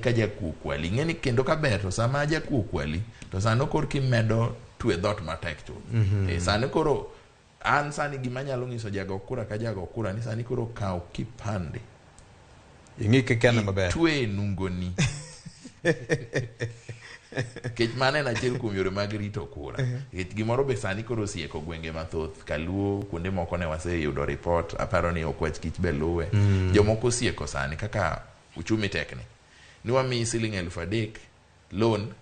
Ka jakuo kwali, ing'e ni kendo kaber to sama jakuo kwali to sano koro kimedo twe dhoot matek chuth. E, sani koro an sani gima anyalo nyiso jago kura ka jago kura ni sani koro kaw kipande Ing'i kikene maber. Itwe e nungoni. Nikech mano en achiel kuom yore mag rito kura. Nikech gimoro be sani koro osieko gwenge mathoth. Kaluo kuonde moko ne waseyudo report, aparo ni Okwach Kich be luwe. Jomoko osieko sani kaka uchumi tekni. Ni wamiyi siling 3000 loan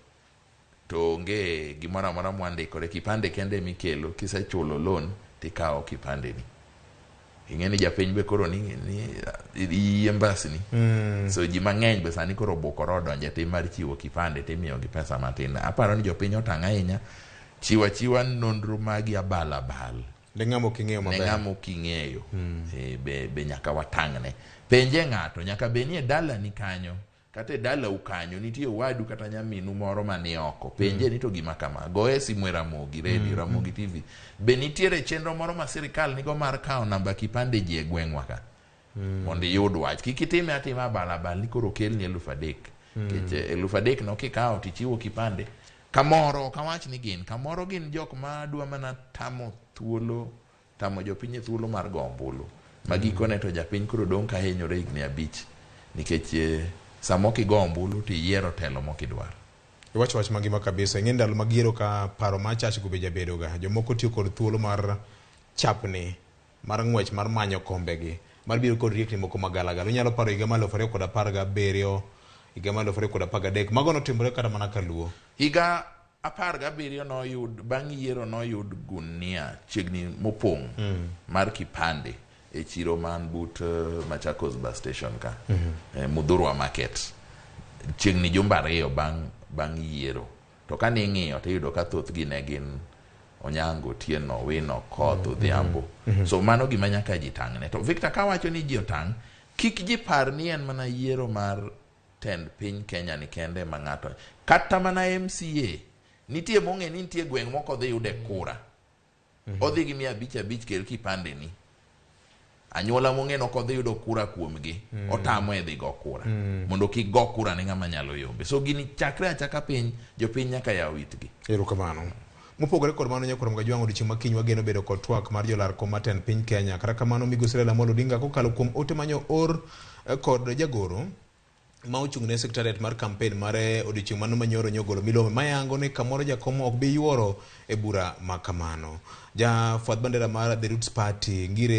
to onge gimoro amora mwandikore, kipande kende emikelo, kisechulo loan tikawo kipande ni. Ing'e ni japiny be koro ni iyie mbasni. So ji mang'eny be sani koro obukore odonjo e tim mar chiwo kipande timiyo gi pesa matin. Aparo ni jopiny otang' ahinya. Chiw achiwa nonro magi abal abal. Ne ng'ama ok ing'eyo Ne maber. ng'ama ok ing'eyo. E, be nyaka watang'ne. Penje ng'ato, nyaka bed ni e dalani kanyo, kata e dalau kanyo, nitie owadu kata nyaminu moro mani oko. Penje ni to gima kama. Goye simu e Ramogi Radio, Ramogi TV. Be nitiere chenro moro ma sirikal nigo mar kawo namba kipande ji e gweng'wa ka? Mondo iyud wach. Kik itime atima abal abal ni koro okelni 3000. Nikech 3000 no kikawo tichiwo kipande. Kamoro, ok awach ni gin, kamoro gin jok ma dwa mana tamo thuolo, tamo jopiny e thuolo mar go ombulu. Ma gikone to japiny koro dong' ka hinyore higni 5 nikech sama ok igo ombulu to iyiero telo mok idwar. Iwacho wach mangima kabisa. Ing'e ndalo mag yiero ka paro ma achach go be jabedoga. Jomoko tiyo kod thuolo mar chapni, mar ng'wech mar manyo kombegi, mar biro kod riekni moko magalagala. Inyalo paro higa mar 2017, higa mar 2013. Mago notimore kata mana kaluo. Higa 17 noyud, bang' yiero noyud gunia chiegni mopong' mar kipande e chiro man but Machakos bus station ka, Muthurwa Market. Chiegni jumbe 2 bang' yiero. To kane ing'iyo to iyudo ka thothgi ne gin Onyango, Otieno, Owino, Koth, Odhiambo. So mano gima nyaka ji tang'ne. To Victor kawacho ni ji otang', kik ji par ni en mana yiero mar tend piny Kenya ni kende ma ng'ato. Kata mana MCA, nitie mong'e ni nitie gweng' moko odhi yude kura. Odhi gi 500 500 kel kipande ni. Anyuola mong'e ni ok odhi yudo kura kuomgi, otamo e dhi go kura. Mondo kik go kura ne ng'ama nyalo yombe. So gini chakre achaka piny, jopiny nyaka yaw itgi. Erokamano. Mopogore kod mano nyakwar Mgajwang' odiochieng' ma kiny wageno bedo kod twak mar jolar kom matend piny Kenya. Kata kamano migosi Raila Amolo Odinga kokalo kuom ote manyo or kod jagoro ma ochung' ne secretariat mar campaign mare odiochieng' mano manyoro nyogolo milome mayango ni kamoro jakom ok bi yuoro e bura ma kamano. Jafwadh bandera mar The Roots Party Ngire